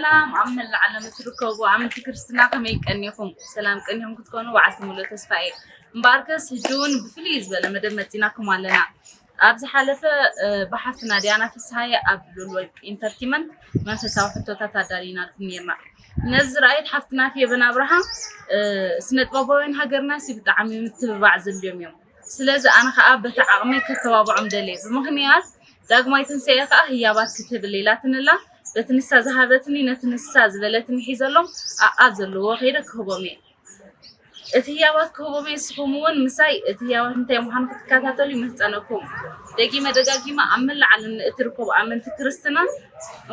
ሰላም ኣብ መላእ ዓለም እትርከቡ ኣመንቲ ክርስትና ከመይ ቀኒኹም? ሰላም ቀኒኹም ክትኮኑ በዓልቲ ሙሉእ ተስፋ እየ። እምበኣርከስ ሕጂ እውን ብፍልይ ዝበለ መደብ መፂናኩም ኣለና። ኣብ ዝሓለፈ ብሓፍትና ዲያና ፍስሃየ ኣብ ሉል ወርቂ ኢንተርቲመንት መንፈሳዊ ሕቶታት ኣዳሊናልኩም ነርና። ነዚ ዝረኣየት ሓፍትና ፌበን ኣብርሃ ስነ ጥበባውያን ሃገርና ሲ ብጣዕሚ ምትብባዕ ዘድልዮም እዮም። ስለዚ ኣነ ከዓ በቲ ዓቕመይ ከተባብዖም ደልየ ብምኽንያት ዳግማይ ትንሳኤ ከዓ ህያባት ክትህብለይ ኢላትንላ በቲ ንሳ ዝሃበትኒ ነቲ ንሳ ዝበለትኒ ሒዘሎም ኣኣብ ዘለዎ ከይደ ክህቦም እየ። እቲ ህያባት ክህቦም እየ። ንስኹም እውን ምሳይ እቲ ህያባት እንታይ ምዃኑ ክትከታተሉ ይምሕጸነኩም። ደጊመ ደጋጊመ ኣብ መላእ ዓለም ንእትርከቡ ኣመንቲ ክርስትና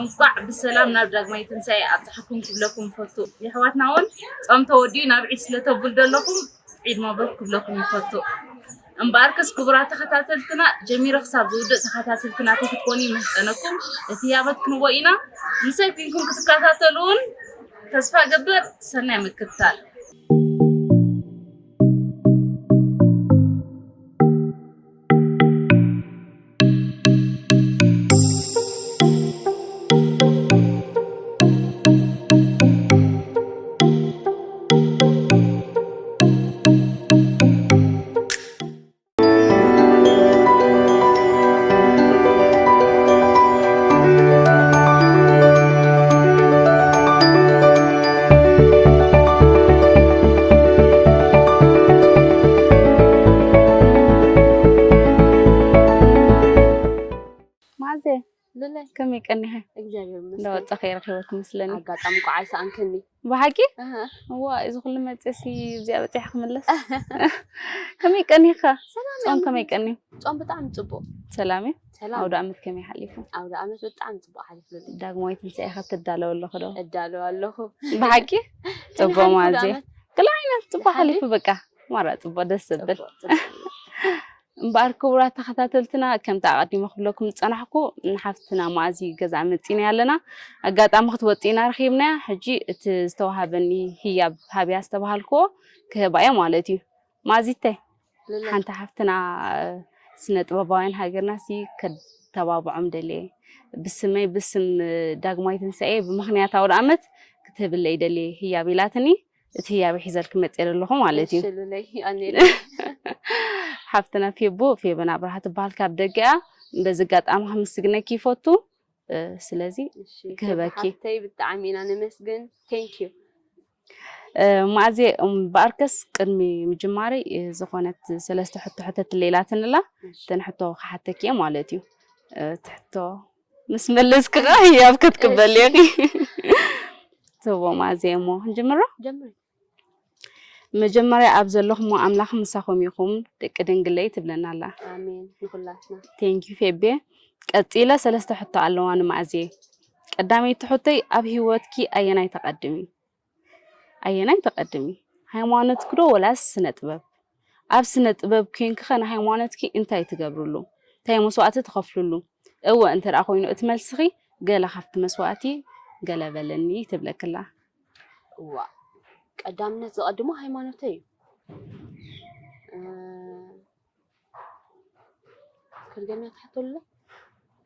እንኳዕ ብሰላም ናብ ዳግማይ ትንሳኤ ኣብጽሓኩም ክብለኩም እፈቱ። የሕዋትና እውን ጾም ተወዲኡ ናብ ዒድ ስለተብሉ ዘለኹም ዒድ መብሩክ ክብለኩም ይፈቱ። እምበኣርከስ ክቡራት ተኸታተልትና ጀሚረ ክሳብ ዝውድእ ተኸታተልቲ ናተይ ክትኮኑ ይምሕጸነኩም። እቲ ህያባት ክንቦ ኢና። ምሳይ ኩንኩም ክትከታተሉ እውን ተስፋ ገብር። ሰናይ ምክትታል። ማዘ ሉለ ከመይ ቀኒኸ? እግዚኣብሔር ይመስገን። እንዳወጻኺ ረኺበኪ መስለኒ። ኣጋጣሚ እኮ ኣይሰኣንክኒ። ብሓቂ? ኣሃ። እዋ፣ እዚ ኩሉ መጽእሲ እዚኣ በጺሐ ክምለስ? ከመይ ቀኒኻ? ሰላም ጾም እየ። ከመይ ቀኒ? ጾም ብጣዕሚ ጽቡቕ። ሰላም እዩ? ሰላም። ኣውደ ዓመት ከመይ ሓሊፉ? ኣውደ ዓመት ብጣዕሚ ጽቡቕ ሓሊፉ ሉለ። ዳግማዊ ትንሳኤ ከ ትዳለወ ኣለኹ ዶ? እዳለወ ኣለኹ። ብሓቂ? ጽቡቕ ከመይ ሓሊፉ ኣውደ ማዘ። ዓመት? ገለ ዓይነት ጽቡቕ ሓሊፉ በቃ። ማራ ጽቡቕ ደስ ዘብል። ጽቡቕ፣ ጽቡቕ። እምበኣር ክቡራት ተኸታተልትና፣ ከምቲ ኣቐዲመ ክብለኩም ዝጸናሕኩ፣ ንሓፍትና መኣዚ ገዛ መጺእናያ ኣለና። ኣጋጣሚ ክትወጽእ ኢና ረኺብናያ። ሕጂ እቲ ዝተዋሃበኒ ህያብ ሃብያ ዝተባሃልክዎ ክህባ እየ ማለት እዩ። መኣዚተይ፣ ልለ። ሓንቲ ሓፍትና፣ ስነ ጥበባውያን ሃገርና ሲ ከተባብዖም ደልየ። ብስመይ፣ ብስም ዳግማይ ትንሳኤ፣ ብምኽንያት ኣውደ ዓመት ክትህብለይ ደልየ ህያብ ኢላትኒ። እቲ ህያብ ሒዘልኪ መጽየ ዘለኹ ማለት እዩ። እሺ ሉለይ፣ ኣኔለ። ሓፍትና ፌቡ፣ ፌበን ኣብርሃ ትበሃል፣ ካብ ደገ እያ። በዚ ኣጋጣሚ ከመስግነኪ ይፈቱ። እ፣ ስለዚ እሺ፣ ክህበኪ። ፌቡ ሓፍተይ፣ ብጣዕሚ ኢና ነመስግን። Thank you። እ፣ መኣዜ፣ እምበኣርከስ ቅድሚ ምጅማረይ፣ እ፣ ዝኾነት ሰለስተ ሕቶ ሕተትለይ ኢላትኒ ኣላ። እሺ። እተን ሕቶ ክሓተኪ እየ ማለት እዩ። እ፣ እቲ ሕቶ ምስ መለስኪ ኸዓ ህያብ ክትቅበሊ እሺ። ኢኺ። ጽቡቕ መኣዜ፣ እሞ ክንጅምሮ? ጀምሪ። መጀመርያ ኣብ ዘለኹሞ ኣምላኽ ምሳኹም ይኹን ደቂ ድንግለይ ትብለና ኣላ። ኣሜን። ንኹላትና። Thank you ፌቤ። ቀጺለ ሰለስተ ሕቶ ኣለዋ ንመኣዜ። ቀዳመይቲ ሕቶይ ኣብ ህይወትኪ ኣየናይ ተቐድሚ? ኣየናይ ተቐድሚ? ሃይማኖትኪ ዶ ወላስ ስነ ጥበብ? ኣብ ስነ ጥበብ ኲንኪ ኸ ንሃይማኖትኪ እንታይ ትገብርሉ? እንታይ መስዋእቲ ትኸፍልሉ? እወ እንተ ደኣ ኾይኑ እቲ መልስኺ፣ ገለ ካብቲ መስዋእቲ ገለ በለኒ ትብለኪ ኣላ። እዋእ፣ ቀዳምነት ዝቐድሞ ሃይማኖተይ እዩ። እ፣ ከልገና ትሓተሉ?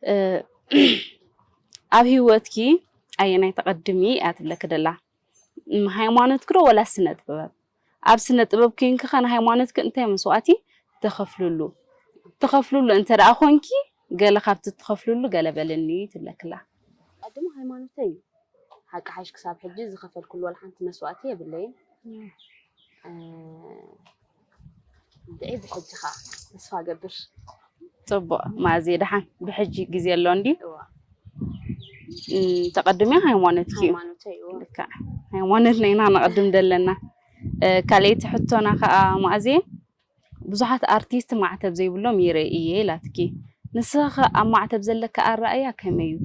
እ፣ ኣብ ህይወትኪ ኣየናይ ተቐድሚ እያ ትብለኪ ደላ? እም፣ ሃይማኖትኪ ዶ ወላ ስነ ጥበብ? ኣብ ስነ ጥበብ ኬንኪ ኸ ንሃይማኖትኪ እንታይ መስዋእቲ ተኸፍልሉ? ትኸፍልሉ እንተ ደኣ ኾንኪ፣ ገለ ካብቲ ትኸፍልሉ ገለ በልኒ ትብለኪ ኣላ። ቀድሞ ሃይማኖተይ እዩ። ሓቂ ሓይሽ ክሳብ ሕጂ ዝኸፈልኩሉ ዋላ ሓንቲ መስዋእቲ የብለይን። እም። እ፣ እንድዒ ብሕጂ ኸኣ ተስፋ እገብር። ጽቡቕ፣ መኣዜ ደሓን ብሕጂ ግዜ ኣሎ እንድዩ? እዋ። እም፣ ተቐድምያ ሃይማኖትኪ እዩ። ሃይማኖተይ፣ እዋ። ልክዕ። ሃይማኖትና ኢና ነቐድም ዘለና። እ፣ ካልኣይቲ ሕቶና ኸኣ መኣዜ፣ ብዙሓት ኣርቲስት ማዕተብ ዘይብሎም ይርኢ እየ ኢላትኪ። ንስኺ ኸ ኣብ ማዕተብ ዘለኪ ኣረኣእያ ከመይ እዩ?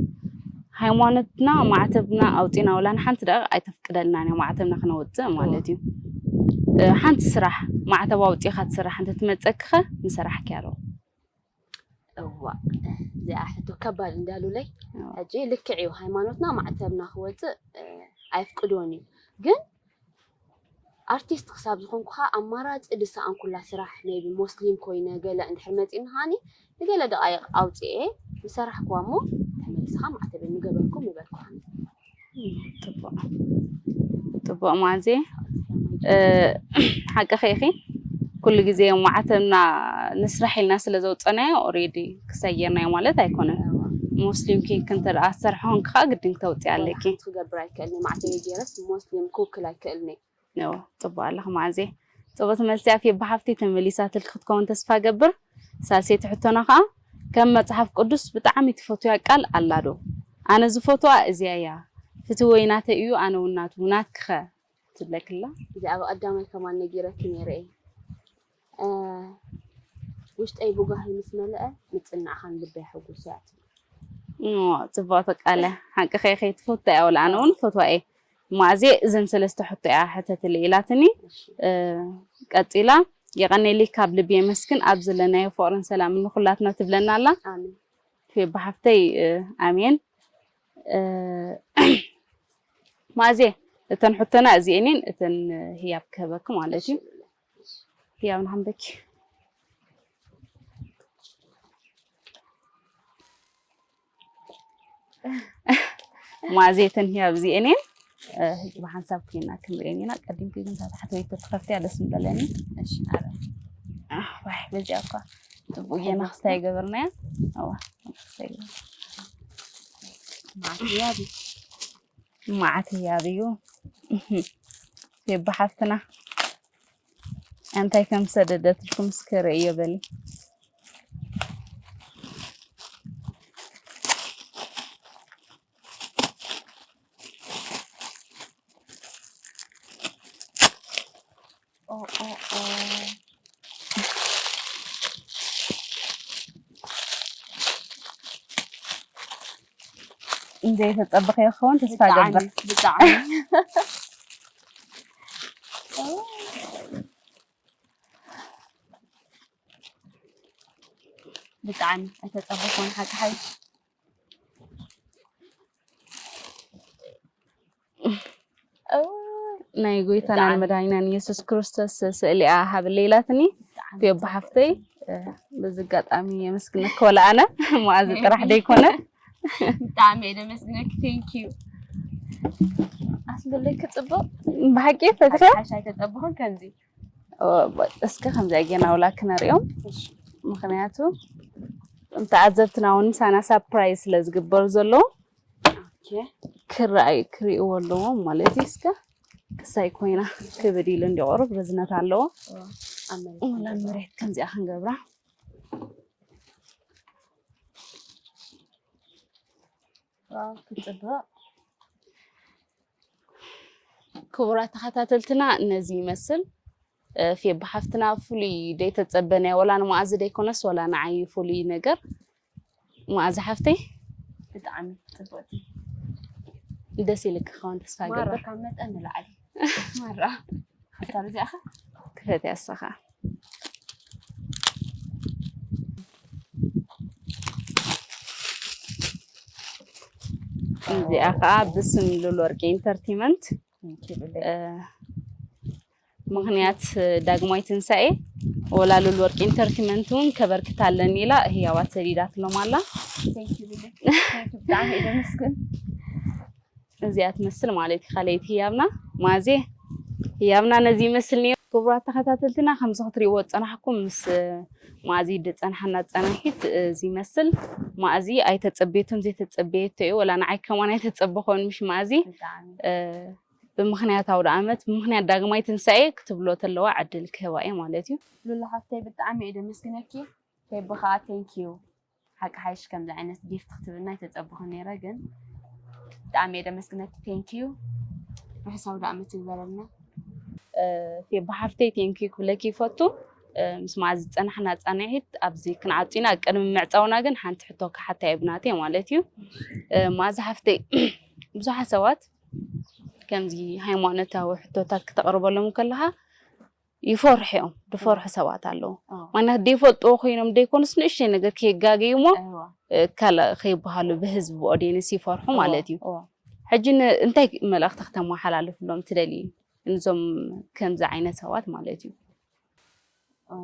ሃይማኖትና ማዕተብና ኣውጺና ወላ ንሓንቲ ደቂቕ ኣይተፍቅደልናን እያ ማዕተብና ክነውጽእ ማለት እዩ። እ፣ ሓንቲ ስራሕ ማዕተብ ኣውጺኻ ትስራሕ እንተ ትመጸኪ ኸ ምሰራሕክያ ዶ? እዋእ፣ እዚኣ ሕቶ ከባድ እንድያ ሉለይ። እዋ። ሕጂ ልክዕ እዩ፣ ሃይማኖትና ማዕተብና ክወጽእ፣ እ፣ ኣየፍቅዶን እዩ። ግን ኣርቲስት ክሳብ ዝኾንኩ ኸኣ ኣማራጺ ዝሰኣንኩላ ስራሕ፣ ሜይቢ ሞስሊም ኮይነ ገለ እንድሕር መጺእኒ ኸኣኒ ንገለ ደቓይቕ ኣውጺኤ ምሰራሕኩዋ እሞ ተመሊስኻ ማዕተበይ ምገበርኩ ምበልኩ። ጽቡቕ ጽቡቕ። ማዜ ሓቂ ኸይኺ ኩሉ ግዜ ማዕተብና ንስራሕ ኢልና ስለ ዘውፀናዮ ኦሬዲ ክሰየርናዮ ማለት ኣይኮነን። ሙስሊም ኬክ እንተ ደኣ ዝሰርሖ ኾንኪ ከዓ ግድን ክተውፅኢ ኣለኪ። ክገብር ኣይክእልኒ ማዕተብ ገይረስ ሙስሊም ክውክል ኣይክእልኒ። ጽቡቕ ኣለኺ ማዜ። ጽቡቕቲ መልሲ ኣፌ ብሓፍቲ ተመሊሳትልኪ ክትከውን ተስፋ ገብር። ሳልሰይቲ ሕቶና ከዓ ከም መጽሓፍ ቅዱስ ብጣዕሚ ትፈትያ ቃል ኣላ ዶ? ኣነ ዝፈትዋ እዚኣ እያ፣ ፍትወይ ናተይ እዩ ኣነ እውን ናቱ ናትኪኸ ትብለክላ። እዚኣ ብቐዳማይ ከማን ነጊረኪ ነይረ እየ። ውሽጠይ ብጓሂ ምስ መለአ ምጽናዕኻን ልበይ ሕጉስ እያ ትብል። ጽቡቕቲ ቃለ ሓቂ ኸይከይ ትፈቱ እያ ወላ ኣነ እውን ፈትዋ እየ። ማእዜ እዘን ሰለስተ ሕቶ እያ ሕተትለይ ኢላትኒ። ቀፂላ የቐኔሊ ካብ ልቢ የመስግን ኣብ ዘለናዮ ፍቕርን ሰላምን ንኩላትና ትብለና ኣላ። ብሓፍተይ ኣሜን። ማእዜ እተን ሕቶና እዚኤንን እተን ህያብ ክህበኪ ማለት እዩ። ህያብ ንሓንበኪ ማእዜትን ህያብ እዚኤንን ሕጂ ብሓንሳብ ኮይና ክንሪኤን ኢና። ቀዲምኪ ግን ታሕተወይቲ ትኸፍትያ ደስ ምበለኒ። እሺ ናረ። ዋይ በዚኣ እኳ ጽቡቅ ጌና ክስታይ ገበርናያ። ኣዋ ክስታይ ገበርና። ማእዜ ህያብ መዓት ህያብ እዩ። የባ ሓፍትና እንታይ ከም ሰደደትልኩም እስከ ርእዮ በሊ። ዘይተጸበኸ ይኸውን ተስፋ ገብር። ብጣዕሚ ኣይተጸበኹን ሓቂ ሓይሽ። ናይ ጎይታናን መድሃኒናን ኢየሱስ ክርስቶስ ስእሊ እያ ሃብለይ ኢላትኒ። ዮባ ሓፍተይ በዚ ኣጋጣሚ የመስግነኪ። ወላ ኣነ መኣዚ ጥራሕ ደይኮነ ብጣዕሚ እየ ደመስግነኪ። Thank you። ኣስምለኪ ጽቡቅ። ብሓቂ ፈትሐ ሓሻይ ተጸብኹን ከምዚ እስከ ከምዚ ኣጌና ውላ ክነሪኦም። ምክንያቱ ተዓዘብትና እውን ምሳና ሳፕራይዝ ስለ ዝግበሩ ዘለዉ ክረኣዩ ክርእይዎ ኣለዎም ማለት እዩ። እስከ ክሳይ ኮይና ክብድ ኢሉ እንዲ ቁሩብ ርዝነት ኣለዎ። ውላ መሬት ከምዚኣ ክንገብራ ክትፅብቕ። ክቡራት ተኸታተልትና ነዚ ይመስል። ፌቢ ሓፍትና ፍሉይ ደይተጸበናዮ ወላ ንመኣዚ ደይኮነስ ወላ ንዓይ ፍሉይ ነገር። መኣዚ ሓፍተይ ብጣዕሚ ጽብቕቲ። ደስ ኢልክ ክኸውን ተስፋ ማራ ይገብር። ካብ መጠን ንላዕሊ። ማራ። ሓሳብ እዚኣኸ? ክፈት ያሳኻ። እዚኣ ከዓ ብስም ሉል ወርቂ ኢንተርቴመንት ምክንያት ዳግማይ ትንሳኤ ወላ ሉል ወርቂ ኢንተርቴመንት እውን ከበርክታለን ኢላ ህያባት ሰዲዳትሎም ኣላ። ብጣዕሚ እየ ደመስግን። እዚኣ ትመስል ማለት እዩ። ካልኣይቲ ህያብና ማዜ ህያብና ነዚ ይመስል ነይሩ። ክቡራት ተኸታተልትና ከምዚ ክትሪእዎ ዝፀናሕኩም ምስ ማዚ ዝፀናሕና ፀናሒት እዚ ይመስል። ማዚ ኣይተፀበየቱን ዘይተፀበየቶ እዩ። ወላ ንዓይ ከማን ኣይተፀበኾን ምሽ ማዚ ብምኽንያት ኣውደ ዓመት ብምኽንያት ዳግማይ ትንሳኤ ክትብሎ ተለዋ ዕድል ክህባ እየ ማለት እዩ። ሉላ ሓፍተይ ብጣዕሚ እየ ደመስግነኪ። ፌቢ ከዓ ቴንኪዩ። ሓቂ ሓይሽ ከምዚ ዓይነት ጊፍት ክትብልና ኣይተጸበኹን ነይረ፣ ግን ብጣዕሚ እየ ደመስግነኪ። ቴንኪዩ። ርሑስ ኣውደ ዓመት ይግበረልና። ፌቢ ሓፍተይ ቴንኪዩ ክብለኪ ይፈቱ። ምስ መኣዚ ዝጸናሕና ጻንሒት ኣብዚ ክንዓጹ ኢና። ቅድሚ ምዕጻውና ግን ሓንቲ ሕቶ ክሓታ እየ ብናተይ ማለት እዩ። መኣዚ ሓፍተይ፣ ብዙሓት ሰባት ከምዚ ሃይማኖታዊ ሕቶታት ክተቕርበሎም ከለኻ ይፈርሑ እዮም። ዝፈርሑ ሰባት ኣለዉ። ኣዎ። ማለት ደይፈልጥዎ ኮይኖም ደይኮኑስ ንእሽተይ ነገር ከየጋገዩ እሞ፣ እዋ። እ፣ ካልእ ከይበሃሉ ብህዝቢ ብኦዲየንስ ይፈርሑ እዋ፣ ማለት እዩ። እዋ። ሕጂ ን-፣ እንታይ መልእኽቲ ክተመሓላልፍሎም ትደልዪ? ንዞም ከምዚ ዓይነት ሰባት ማለት እዩ። እ፣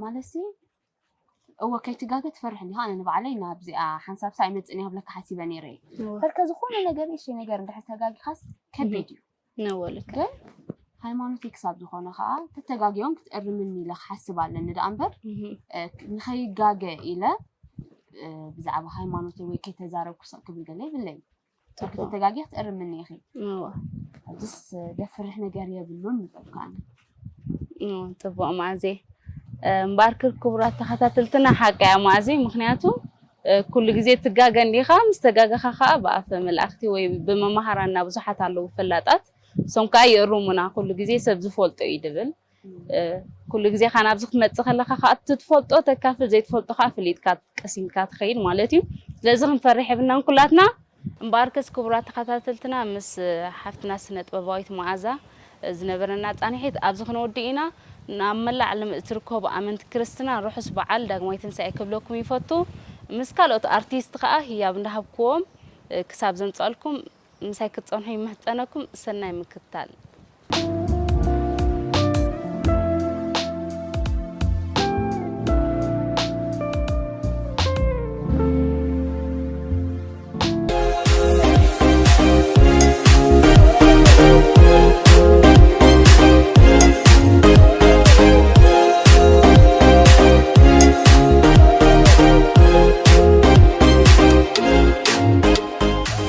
ማለትሲ እወ ከይትጋገ ትፈርሕ እንዲኻ። ኣነ ንባዕለይ ናብዚኣ ሓንሳብሳ ኣይመፅእን እየ ክብለካ ሓሲበ ነይረ እየ። እወ። ፈርከ ዝኾነ ነገር እሺ ነገር እንድሕር ተጋጊኻስ ከቢድ እዩ። እወ ልክ ግን ሃይማኖተይ ክሳብ ዝኾነ ከዓ ተተጋግዮም ክትእርምኒ ኢለ ክሓስብ ኣለኒ ደኣ እምበር እህ እ፣ ንኸይጋገ ኢለ እ፣ ብዛዕባ ሃይማኖተይ ወይ ከይተዛረብኩ ስቕ ክብል ገለ የብለይ። ጽቡቅ። ተጋጊ ክትእርምኒ ኢኺ። እወ ሕጅስ እ፣ ደፍርሕ ነገር የብሉን ይበልካ ኣነ። እወ ጽቡቅ ማዕዜ። እምበኣር ክቡራት ተኸታተልትና ሓቂ እያ ማዕዜ፣ ምክንያቱ እ፣ ኩሉ ግዜ ትጋገ እንዲኻ፣ ምስ ተጋገኻ ከዓ ብኣፈ መላእክቲ ወይ ብመማህራንና ብዙሓት ኣለዉ ፈላጣት፣ እሶም ከዓ ይእርሙና ኩሉ ግዜ ሰብ ዝፈልጦ እዩ ድብል። እ፣ ኩሉ ግዜ ከዓ ናብዚ ክትመፅእ ከለካ ከዓ እቲ ትፈልጦ ተካፍል፣ ዘይትፈልጦ ከዓ ፍሊጥካ ቀሲምካ ትኸይድ ማለት እዩ። ስለዚ ክንፈርሕ የብልናን ኩላትና። እምበኣርከስ ክቡራት ተኸታተልትና ምስ ሓፍትና ስነ ጥበባዊት መዓዛ ዝነበረና ፃንሒት ኣብዚ ክንወዲ ኢና። ናብ መላእ ዓለም እትርከቡ ኣመንቲ ክርስትና ርሑስ በዓል ዳግማይ ትንሳኤ ክብለኩም ይፈቱ። ምስ ካልኦት ኣርቲስት ከዓ ህያብ እንዳሃብክዎም ክሳብ ዘምፀልኩም ምሳይ ክትፀንሑ ይምሕፀነኩም። ሰናይ ምክትታል።